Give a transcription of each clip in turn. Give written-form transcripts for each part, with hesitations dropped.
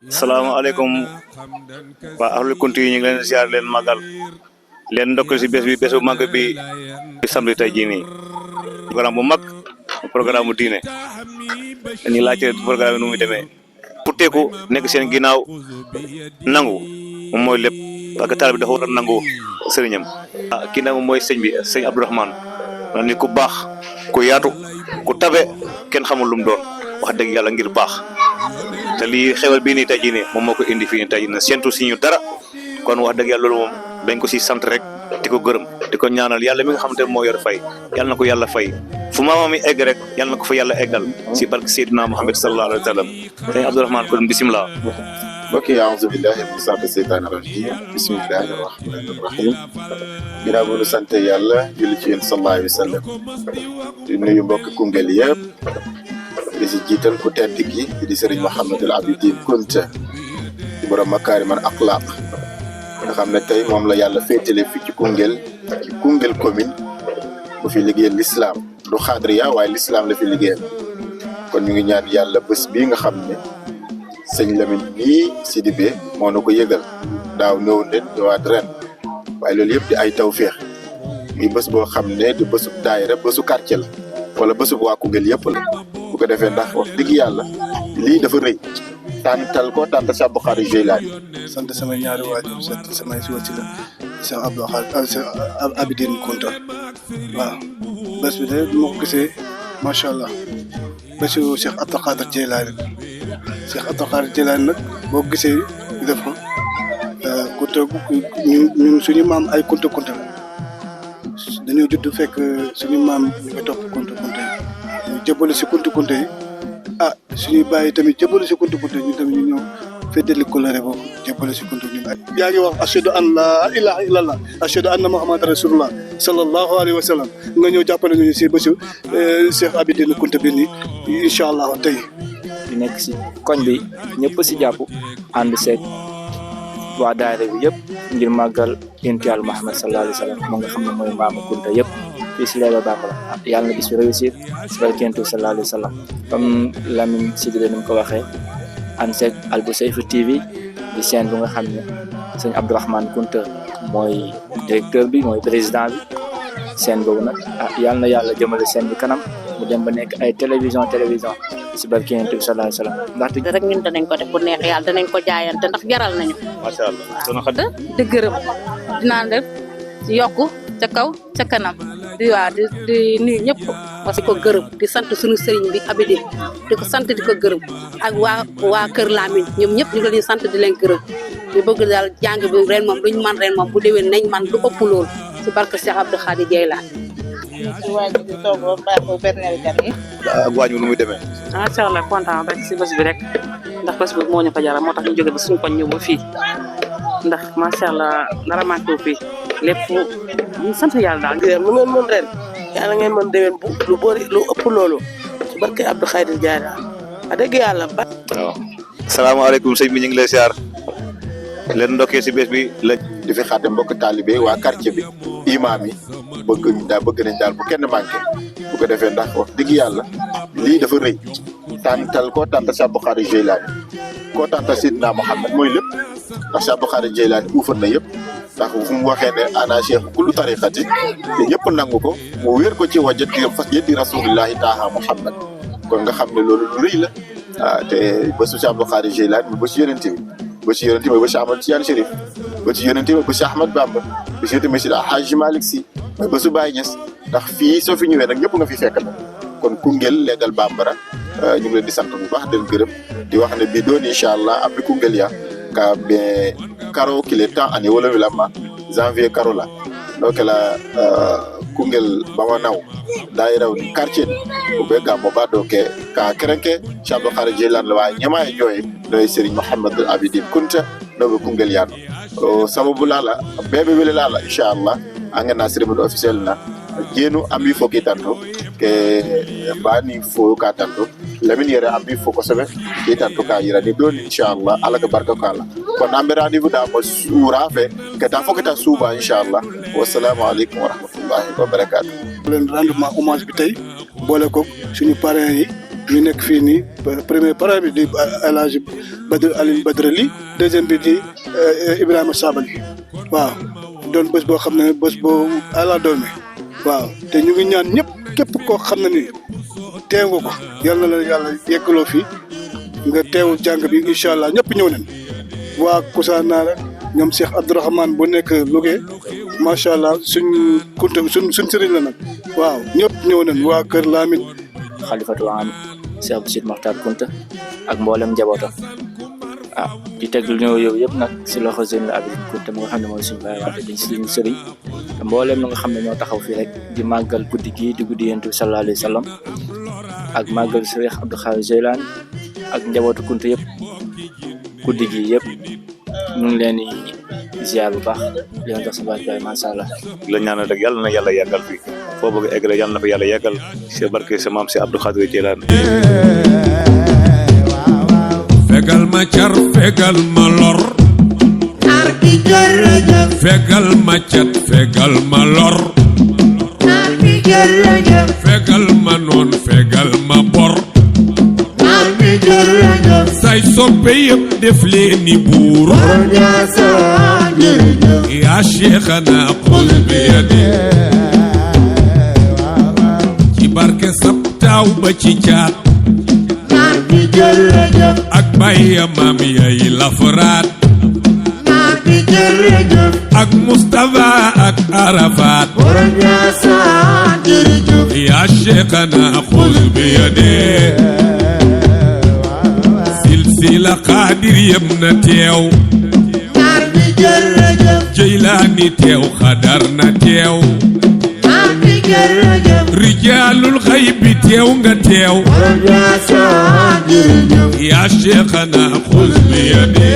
salaamaaleykum waa ahlu kunti yi ñu ngi leen ziar leen màggal leen ndokkal si bés bi bésu màgg bi samedi tey jii nii programme bu mag programme bu diine dañuy laajte programme bi nu muy demee putteeku nekk seen ginnaaw nangu moom mooy lépp parce que taal bi dafa war a nangu sëriñam kii nag moom mooy sëñ bi sëñ Abdourahmane na nit ku baax ku yaatu ku tabe kenn xamul lu mu doon wax dëgg yàlla ngir baax te lii xewal bii nii tey jii nii moom moo ko indi fii nii tey jii nii séntu si ñu dara kon wax dëgg yàlla loolu moom dañ ko si sant rek di ko gërëm di ko ñaanal yàlla mi nga xamante ne moo yor fay yàlla na ko yàlla fay fu maamam yi egg rek yàlla na ko fa yàlla eggal si barke Seydina Muhammad sallallahu alayhi wa sallam sëñ Abdourahmane kon bisimilah. mbokk yi a'uuzu billaahi mina seytaani rajiim bismillaahi rahmaani rahiim ginnaaw bu ñu sant yàlla julli ci yéen sallallahu alayhi wa sallam di nuyu mbokk Koungheul yëpp di si jiital ku tedd gi di sëriñ Mouhamadul Abidine Kounta di borom makaarimal axlaaq nga xam ne tey moom la yàlla féetale fii ci Koungheul commune bu fi liggéeyal l'islam du xaadriya waaye l'islam la fi liggéeyal kon ñu ngi ñaan yàlla bés bii nga xam ne sëñ Lamine bii Sidibé moo na ko yëgal daaw ñëw leen ñëwaat ren waaye loolu yëpp di ay tawféex muy bés boo xam ne du bésub daayira bésu quartier la wala bésub waa Koungheul yëpp la bu ko defee ndax wax dëgg yàlla lii dafa rëy tàntal ko tàntal Cheikh Abdou Khadre Djeylani sant samay ñaari waajur sant samay wasila Cheikh Abdou Khadre Cheikh Abidine Kounta waaw bés bi de bu ma ko gisee macha allah bésu Cheikh Abdou Khadre Djeylani Cheikh Abdou Khadre Djeylani nag boo ko gisee ñu def ko Kounta ñun suñu maam ay Kounta la dañoo judd fekk suñu maam ñu ngi topp Kounta yi ñu jëbale si Kounta yi suñuy bàyyi tamit jëbale si Kounta yi ñun tamit ñu ñëw féddali coloré boobu jëbale si Kounta ñun yaa ngi wax ashhadu an laa ilaaha illallah ashhadu anna muhammadan rasulullah sallallahu alayhi wa sallam nga ñëw jàppale ñu si bésu Cheikh Abidine Kounta bi nii incha allah tey di nekk si koñ bi ñëpp si jàpp ànd seeg waa daayira bi yëpp ngir màggal yonent Yàlla Muhammad sallallahu alayhi wa sallam moo nga xam ne mooy maamu Kounta yëpp fii si Léba Bambara yàlla na bis bi réussir si barke yonent bi sallallahu alayhi wa sallam comme Lamine Sidibé ni mu ko waxee ànd seeg Albousseyfou TV di chaîne bu nga xam ne sëñ Abdourahmane Kounta mooy directeur bi mooy président bi chaîne boobu nag yàlla na yàlla jëmale chaîne bi kanam mu dem ba nekk ay télévision si barke yonent bi sallallahu alayhi wa sallam ndaxte rek ñun danañ ko def bu neex yàlla danañ ko jaayante ndax jaral nañu macha allah di gërëm dinaa def yokku ca kaw ca kanam di nuyu ñëpp parce que ko gërëm di sant suñu sëriñ bi Abidine di ko sant di ko gërëm ak waa kër Lamine ñoom ñëpp ñu ngi leen di sant di leen gërëm di bëgg daal jàng bi ren moom luñ man ren moom bu déwén nañ man lu ëpp loolu si barke Cheikh Abdou Khadre Djeylani ci waaj bi toog ba baax ko berneel gan yi ak waañ bi nu muy demee macha allah kontaan rek si bés bi rek ndax bés bi moo ñu ko jaral moo tax ñu jóge ba suñu koñ ñëw ba fii ndax macha allah dara manqué fii lépp ñu sant yàlla daal. lu ngeen mën ren yàlla ngeen mën déwén bu lu bëri lu ëpp loolu ci barke Abdou Khadre Djeylani a dëgg yàlla ba. waaw salaamaaleykum sëñ bi ñu ngi lay siyaar leen ndokkee si bés bi la di fi xaate mbokk taalibe waa quartier bi imaam yi bëgg nañ daal bu kenn manqué bu ko defee ndax wax dëgg yàlla lii dafa rëy tàntal ko tàntal Cheikh Abdou Khadre Djeylani koo tàntal Seydina Muhammad mooy lépp ndax Cheikh Abdou Khadre Djeylani uufal na yëpp ndax fu mu waxee ne ana cheikh kullu tariqati te ñëpp nangu ko mu wér ko ci wajat di fas yeddi rasulillahi taaha Muhammad kon nga xam ne loolu lu rëy la te bésu Cheikh Abdou Khadre Djeylani mu bésu yonent bi bésu yonent bi mooy bésu Ahmad Tidiane Chérif bésu yonent bi bésu Ahmad Bamba bésu yonent bi bésu Alhaji Malick Sy mooy bésu Baye Niass ndax fii soo fi ñëwee nag ñëpp nga fi fekk na kon Koungheul Léba Bambara ñu ngi leen di sant bu baax di leen gërëm di wax ne bii doon incha allah après Koungheul ya ka be karo kile temps ani wolowilama janvier karo la donc la Koungheul bamanaw daayiraw ni quartier ni o ɓe gammo ɓaɗo ke ka kerenke Cheikh Abdou Khadre Djeylani la wawi ñama e jooye noye Serigne Mouhamadou Abidine Kounta noɓe Koungheul yano o sababu lala ɓeɓe wele lala inchallah angana cérémonie officiel na jeenu ambi fo kitanto ke mbani fo ka tanto Lamine yere ambi fo ko soɓe kitanto ka yirani ɗon inchallah ala ko barka ko Allah kono amɓe rendez-vous damo suura fe keta fo keta suuba inchallah wassalamu aleykum wa rahmatullahi wa barakatuh leen rendement hommage bi tey boole ko suñu parrains yi ñu nekk fii nii premier parrain bi di El Hadj Alioune Badara Ly deuxième bi di Ibrahima Sabali waaw doon bés boo xam ne bés boo ala doome waaw te ñu ngi ñaan ñëpp képp koo xam ne ni teew nga ko yal na la yàlla yeggaloo fii nga teewu jàng bi incha allah ñëpp ñëw nañ waa Kousanaar ñoom Cheikh Abdourahmane bu nekk Louga macha allah suñ kunta suñ sëriñ la nag waaw ñëpp ñëw nañ waa Kër Lamine xalifatu am Cheikh Bachir Makhtar Kounta ak mboolem njabootam di teg lu ñëw yow yëpp nag si loxo Sëriñ Abdou Kounta mu nga xam ne mooy suñu baay wante di suñu sëriñ te mboolem lu nga xam ne ñoo taxaw fii rek di màggal guddi gii di guddi Yonent bi sallallahu alayhi wa sallam ak màggal Cheikh Abdou Khadir Jeylani ak njabootu Kounta yëpp guddi gi yëpp ñu ngi leen di ziar bu baax di leen jox sa baay macha allah. la ñaanal rek yàlla na yàlla yàggal fi foo bëgg a egg rek yàlla na fa yàlla yàggal si barke sa maam si Abdou Khadir Jeylani. fegal ma car fegal ma lor. fegal ma cat fegal ma lor. fegal ma noon fegal ma bor. say soppe yëpp def leen ni buur. yaa Cheikhana xul bi yadi. ci barke sab taaw ba ci caat. ak bàyyi maam yay lafaraat. ak Moustapha ak Arafat. yaa Cheikhana xul bi yadi. silsila Xaadir yem na teew. Jeylaani teew Xadar na teew. rijaalul xaybi teew nga teew. yaa Cheikhana xuz bi yadi.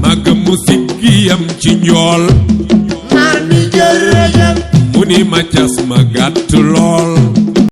maga musik gi yam ci njool. mu ni ma cas ma gàtt lool.